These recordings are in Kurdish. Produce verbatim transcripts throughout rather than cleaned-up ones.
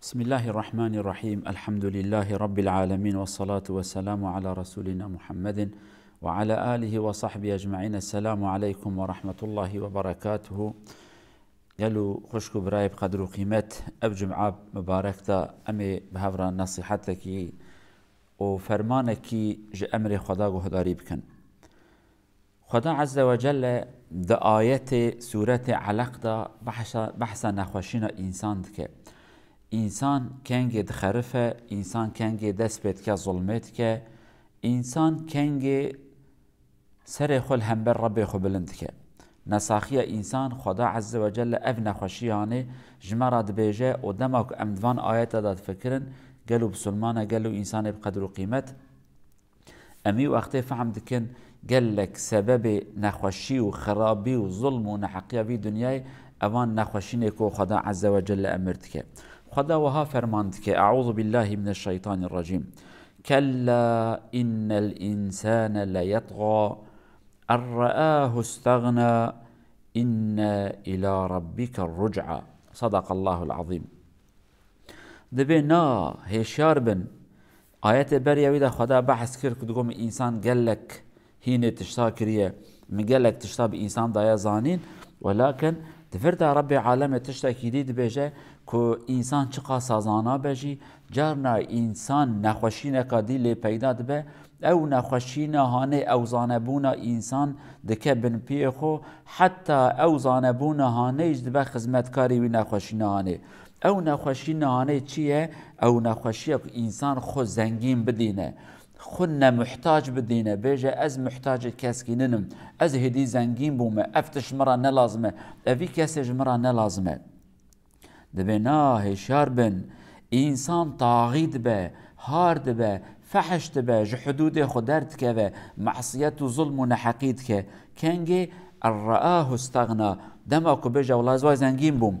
بسم الله الرحمن الرحيم. الحمد لله رب العالمين، والصلاة والسلام على رسولنا محمد وعلى آله وصحبه أجمعين. السلام عليكم ورحمة الله وبركاته. Gelo xwişk û birayê bi qedir û qîmet, ev cum'a mibarek de em ê bi hev re nesîhetekî û fermanekî ji emrê Xweda guhdarî bikin. Xweda Azze ve Celle di ayetê sûretê Eleq de behsa, behsa nexweşîna însan dike. Însan kengê dixerife, însan kengê dest pê dike, zulmê dike, însan kengê serê xwe li hember Rebbê xwe bilind dike. Nesaxiya însan, Xweda Azze ve Celle ev nexweşiyanê ji me re dibêje û dema ku em di van ayeta de difikirin, gelo bisilmane, gelo însanê bi qedir û qîmet, em wî wextê fehm dikin, gelek sebebê nexweşî û xirabî û zulm û neheqiya vî dinyayê evan nexweşînê ku Xweda Azze ve Celle emir dike. Xweda wiha ferman dike, Eûzu billahi mineşşeytanirrecîm. Kella innel însane leyetxa en re'ahu isteğna inne ila rabbike ruc'a. Sadaqallahul azîm. Dibê na hêşyar bin. Ayetê beriya wî de Xweda behs kir ku digot, min însan gelek hînê tişta kiriye, min gelek tişta bi însan daye zanîn. Welakin di vir de Rebbê alemê tiştekî dî dibêje ku însan çiqasa zana be jî, carna însan nexweşîneka dî lê peyda dibe. Ew nexweşîna hanê ew zanebûna însan dike bin piyê xwe, heta ew zanebûna hanê jî dibe xizmetkarê wî nexweşîna hanê. Ew nexweşî nihanê çi ye? Ew nexweşiya ku însan xwe zengîn bidîne, xwe nemuhtac bidîne, bêje, ez muhtacê keskî ninim, ez hêdî zengîn bûme, ev tişt ji min re ne lazim e, evî kesê ji min re ne lazim e. Dibê na hêşyar bin, însan taxî dibe, har dibe, fehiş dibe, ji hudûdê xwe derdikeve, mesiyet û zulm û neheqî dike. Kengê erreahu stagna, dema ku bêje, wela ez vay zengîn bûm.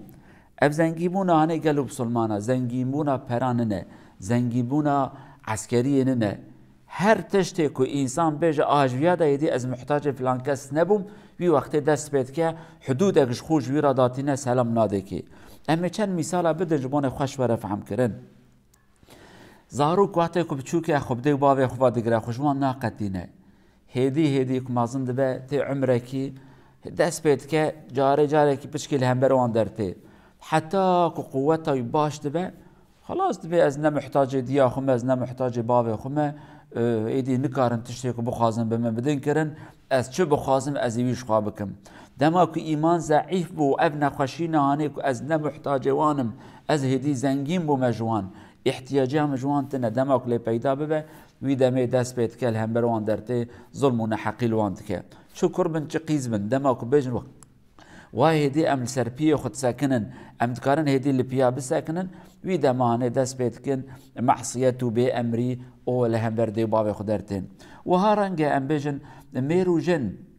Ev zengîbûna hanê gelo bisilmana, zengîbûna pera nine, zengîbûna eskeriyê nine. Her tiştê ku însan bêje, a ji viya de êdî ez muhtacê filan kes nebûm, wî wextê dest pê dike, hudûdek ji xwe ji wî re datîne, selam nadê kê. Em ê çend mîsala bidin ji bo ne xweş were fehmkirin. Zarok wextê ku biçûk e, xwe bi dê û bavê xwe ve digire, xwe ji wan naqetîne. Hêdî hêdî ku mezin dibe, tê umrekî, dest pê dike, carê carekî piçkî li hember wan dertê. Heta ku quweta wî baş dibe, xelas dibê, ez ne muhtacê diya xwe me, ez ne muhtacê bavê xwe me, e, êdî nikarin tiştê ku bixwazin bi min bidin kirin, ez çi bixwazim ez ê wî ji xwe bikim. Dema ku îman zeîf bû, ev nexweşî nihanê ku ez ne muhtacê wan im, ez hêdî zengîn bûme ji wan, îhtiyacê min ji wan tine, dema ku lê peyda bibe, wî demê dest pê dike li hember wan dertê, zulm û neheqî li wan dike. Çi kur bin, çi qîz bin, dema ku bêjin, wa hêdî em li ser piyê xwe disekinin, em dikarin hêdî li piya bisekinin, wî dema hanê dest pê dikin, mesiyet û bêemrî û li hember dê û bavê xwe dertên. Wiha renge em bêjin, mêr û jin,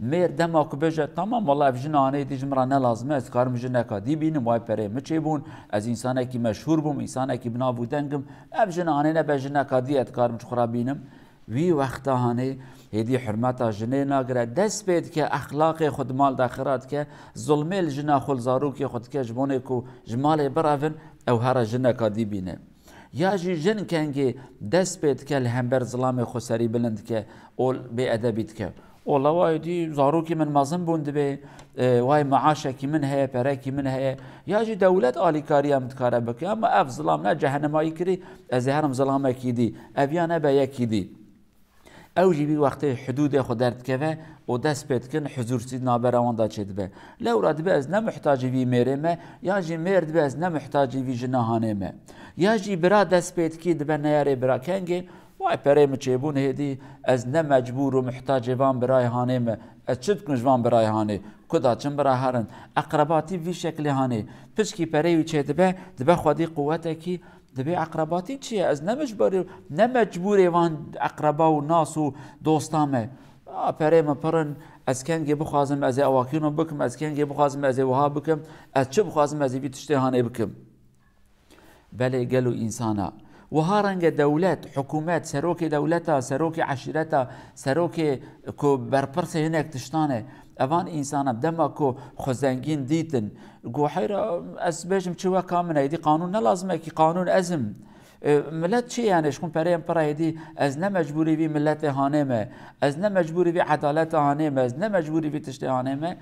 mêr dema ku bêje, tamam, wela ev jina hanê dî ji min re ne lazim e, ez dikarim jineka dî bînim, way perê min çêbûn, ez însanekî meşhûr bûm, însanekî bi nav û deng im, ev jina hanê nebe jineka dî, ez dikarim ji xwe re bînim. Wî wexta hanê hêdî hurmeta jinê nagire, dest pê dike exlaqê xwe di mal de xira dike, zulmê li jina xwe, li zarokê xwe dike, ji bonê ku ji malê birevin, ew here jineka dî bîne. Ya jî jin kengê dest pê dike li hember zilamê xwe serî bilind dike û bêedebî dike. Ola wayê dî zarokî min mezin bûn dibê, e, wayê meaşekî min heye, perekî min heye. Ya jî dewlet alîkariya min dikare bike. Ama ev zilam ne cehenema wî kirî, ez ê herim zilamekî dî. Ev ya nebe yekî dî. Ew jî vî wextê hudûdê xwe derdikeve û dest pê dikin, huzûrsî navbera wan de çêdibe. Lewra dibe ez ne muhtacî vî mêrê me, ya jî mêr dibe ez ne muhtacî vî jina hanê me. Ya jî bira dest pê dikî dibe neyarê bira kengê, way perê min çêbûn hêdî, ez ne mecbûr û muhtacê van birayê hanê me, ez çi dikim ji van birayê hanê, ku da çin bira herin. Eqrebatî vî şeklê hanê, piçkî perê wî çêdibe, dibe xwedî quwetekî, dibê eqrebatî çi ye? Ez ne mecbûrê, ne mecbûrê van eqreba û nas û dosta me. A, perê min pir in, ez kengê bixwazim, ez ê awakîno bikim, ez kengê bixwazim, ez ê wiha bikim, ez çi bixwazim, ez ê vî tiştê hanê bikim. Belê gelo însana. Wiha renge dewlet, hikûmet, serokê dewleta, serokê eşîreta, serokê ku berpirsê hinek tiştan e, Evan însana dema ku xwe zengîn dîtin, got, heyra, ez bêjim çi weka min e, êdî qanûn ne lazim e kî, qanûn ez im. E, milet çi yani, ji xwe pereyên pir e, êdî ez ne mecbûrî vî miletê hanê me, ez ne mecbûrî vî edaleta hanê me, ez ne mecbûrî vî tiştê hanê me,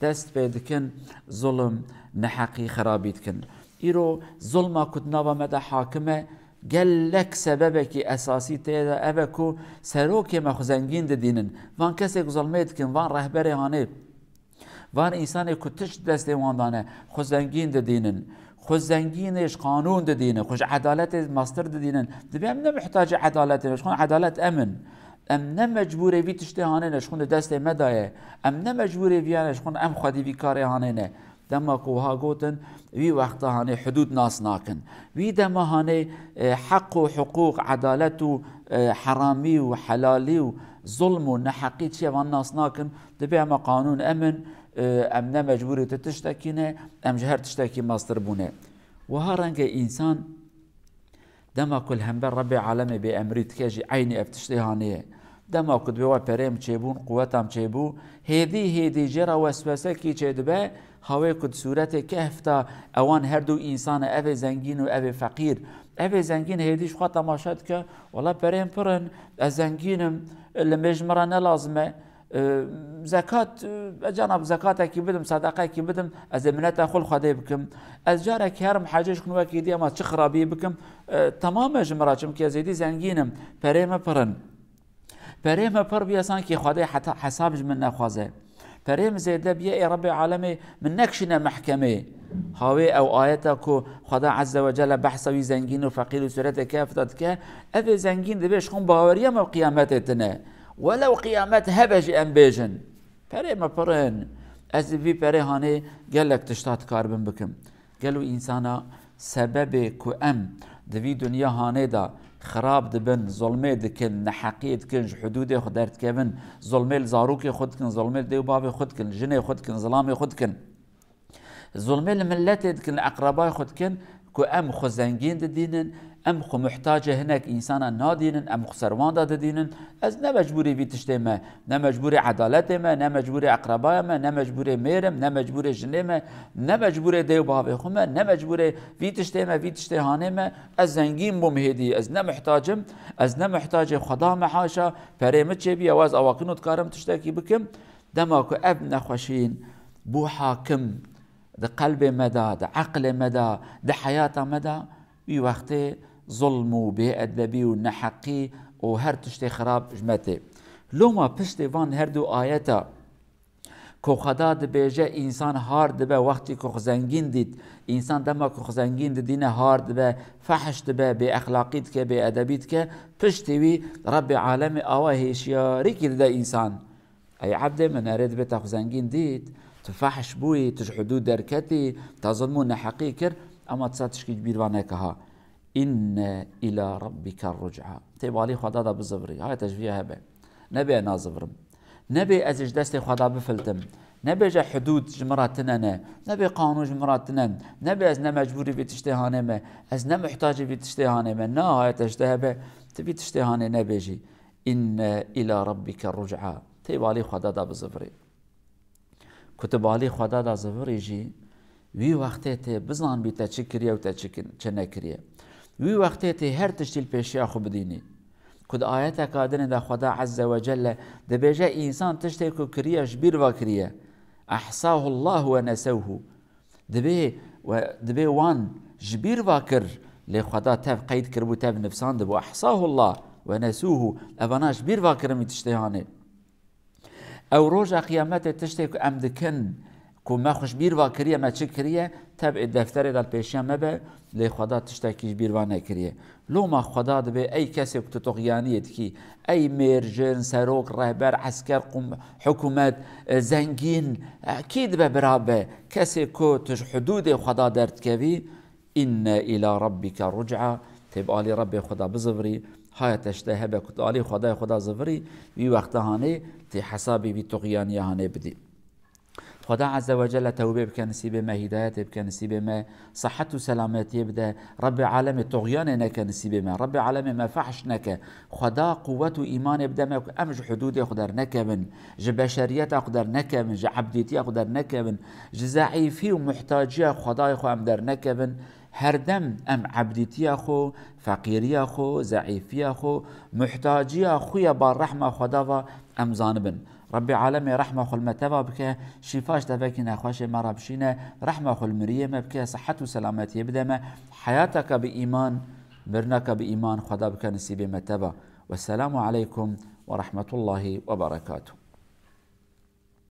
dest pê dikin zulm, neheqî, xirabî dikin. Îro zulma ku di nava me de hakim e, gelek sebebekî esasî tê de ev e ku serokê me xwe zengîn didînin. Van kesê ku zulmê dikin, van rehberê hanê, van însanê ku tişt destê wan dane, xwe zengîn didînin. Xwe zengînê ji qanûn didînin, xwe ji edaletê mastir didînin. Dibê em ne muhtacê edaletê ne, ji xwe edalet em in. Em ne mecbûrê vî tiştê hanê ne, ji xwe di destê me de ye. Em ne mecbûrê viya ne, ji xwe em xwedî vî karê hanê ne. Dema ku wiha gotin, wî wexta hanê hudûd nas nakin. Wî dema hanê, e, heq û hiqûq, edalet û, e, heramî û helalî û zulm û neheqî çi ye, van nas nakin. Dibê ema qanûn em in, e, em ne mecbûrî tu tiştekî ne, em ji her tiştekî mastir bûne. Wiha renge însan dema ku li hember Rebbê alemê bêemrî dike jî eynî ev tiştê hanê ye. Dema ku dibê we perê min çêbûn, quweta min çêbû, hêdî hêdî jê re weswesekî çêdibe, ha wê ku di sûretê Kehf de ewan her du însan e, ev ê zengîn û ev ê feqîr. Ev ê zengîn hêdî ji xwe temaşe dike, wela perê min pir in, ez zengîn im, limê ji min re ne lazim e. E, zekat, e, ez cana bi zekatekî bidim, sedeqekî bidim, ez ê mineta xwe li Xwedê bikim. Ez carekî herim hecê ji xwe wekî dî, ema çi xirabiyê bikim, e, temam e ji min re, çimkî ez êdî zengîn im, perê min pir in. Perê min pir bûye, sankî Xwedê heta hesab ji min nexwaze. Perê min zêde bûye, ê Rebbê alemê, min nekişîne mehkemê. Ha wê ew ayeta ku Xweda Azze ve Celle behsa wî zengîn û feqîr û sûretê Kehf de dike, ev ê zengîn dibê ji xwe baweriya me bi qiyametê tine. Welew qiyamet hebe jî em bêjin. Perê me pir in. Ez vî perê hanê gelek tişta dikaribim bikim. Gelo însana sebebê ku em di vî dinya hanê de xirab dibin, zulmê dikin, neheqiyê dikin, ji hudûdê xwe derdikevin, zulmê li zarokê xwe dikin, zulmê li dê û bavê xwe dikin, jinê xwe dikin, zilamê xwe dikin. Zulmê li miletê dikin, li eqrebayê xwe dikin, ku em xwe zengîn didînin, em xwe muhtacê hinek însana nadînin, em xwe ser wan de didînin. Ez ne mecbûrî vî tiştê me, ne mecbûrê edaletê me, ne mecbûrê eqrebaya me, ne mecbûrê mêr im, ne mecbûrê jinê me, ne mecbûrê dê û bavê xwe me, ne mecbûrê vî tiştê me, vî tiştê hanê me. Ez zengîn bûm hêdî, ez ne muhtac im, ez ne muhtacê Xweda me, haşa, perê min çêbûye, ew ez awakino dikarim tiştekî bikim. Dema ku ev nexweşîn bû hakim di qelbê me de, di eqlê me de, di heyata me de, wî wextê zulm û bêedebî û neheqî û her tiştê xirab ji me tê. Loma piştê van her du ayeta ku Xweda dibêje, însan har dibe wextî ku xwe zengîn dît, însan dema ku xwe zengîn didîne har dibe, fehş dibe, bêexlaqî dike, bêedebî dike, piştî wî Rebbê alemê awa hêşiyarîkî dide însan. Ey ebdê min, erê dibê te xwe zengîn dît, tu fehş bûyî, tu ji hudûd derketî, te zilm û neheqî kir, ema tu sa tişkî ji bîr va neke ha. Inne ila rabbike ruc'a. Tê balî Xweda de bizivirî. Hay te ji viya hebe. Nebê ez nazivirim. Nebê ez ji destê Xweda bifiltim. Nebêje hudûd ji min re tine ne. Nebê qanûn ji min re tine. Nebê ez ne mecbûrî vî tiştê hanê me. Ez ne muhtacî vî tiştê hanê me. Na, hay te ji te hebe. Tu vî tiştê hanê nebêjî. Inne ila rabbike ruc'a. Tê balî Xweda de bizivirî. Ku tu balî Xweda de zivirî jî, wî wextê tê bizanbî te çi kiriye û te çi kin-, çi nekiriye. Wî wextê tê her tiştî li pêşiya xwe bidînî. Ku di ayeteka dinê de Xweda Azze ve Celle dibêje, însan tiştê ku kiriye ji bîr va kiriye. Ehsahullah ve nesewhu. Dibê, we, dibê wan ji bîr va kir, lê Xweda tev qeyd kiribû, tev nivsandibû. Ehsahullah ve nesuhu. Evana ji bîr va kirin wî tiştê hanê. Ew roja qiyametê tiştê ku em dikin, ku me xwe ji bîr va kiriye, me çi kiriye, tev ê defterê de li pêşiya me be, lê Xweda tiştekî ji bîr va nekiriye. Loma Xweda dibê, ey kesê ku tu tuxyaniyê dikî, ey mêr, jin, serok, rehber, esker, qum-, hikûmet, e, zengîn, e, kî dibe bira be? Kesê ku tu ji hudûdê Xweda derdikevî, inne ila rabbike ruc'a, tê bi alî Rebbê Xweda bizivirî, haya te ji te hebe ku tu alî Xwedayê Xweda zivirî, wî wexta hanê tê hesabê vî tuxyaniya hanê bidî. Xweda Azze ve Celle tewbê bike nisîbê me, hîdayetê bike nisîbê me, sihet û selametiyê bide. Rebbê Alemê tuxyanê neke nisîbê me. Rebbê Alemê me fehş neke. Xweda quwet û îmanê bide me ku em ji hudûdê xwe dernekevin, ji beşeriyeta xwe dernekevin, ji ebdîtiya xwe dernekevin, ji zeîfî û muhtaciya Xwedayê xwe em dernekevin. Herdem em ebdîtiya xwe, feqîriya xwe, zeîfiya xwe, muhtaciya xwe ya ba rehma Xweda va em zanibin. Rebbê Alemê rehma xwe li me teva bike, şîfa ji tevekî nexweşê me re bişîne, rehma xwe li miriyê me bike, sihet û selametiyê bide me, heyateke bi îman, mirineke bi îman Xweda bike nisîbê me teva. Wesselamu aleykum ve rahmetullahi ve berekatuh.